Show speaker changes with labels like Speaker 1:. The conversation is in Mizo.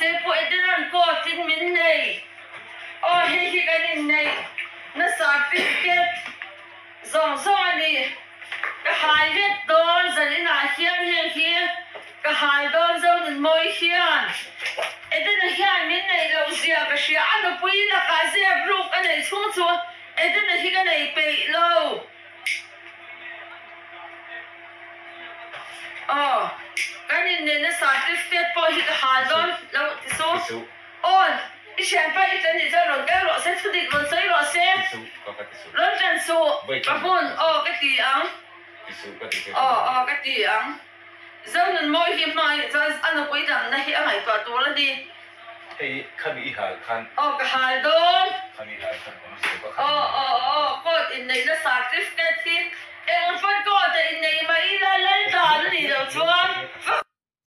Speaker 1: Mahse Pu Edena'n court in min nei. Aw hei hi kan inneih na certificate zawng zawng a ni. Ka hai vek dawn zan inah hian heng hi ka hai dawn Zonunmawi hian Edena hian min neih loh zia ka hria a nupui lakah zep ruk a neih chhung chu Edena hi ka nei peih lo. Aw kan inneihna certificate pawh hi ka hal dawn lo ti su. Aw i thianpa i tan nih chuan rawn kal rawh se thudik rawn sawi rawh se. Rawn tan suh ka hmun aw ka ti ang. Aw aw ka ti ang. Zonunmawi hi hma nih chuan a nupui damna hi a ngaihtuah tur a ni.
Speaker 2: Hei khami i hal khan.
Speaker 1: Aw ka hal dawn.
Speaker 2: Khami i hal khan awm zia ka khat.
Speaker 1: Aw aw aw court inneihna certificate hi eng pawn court ah innei mai ila lal dan a nih loh chuan.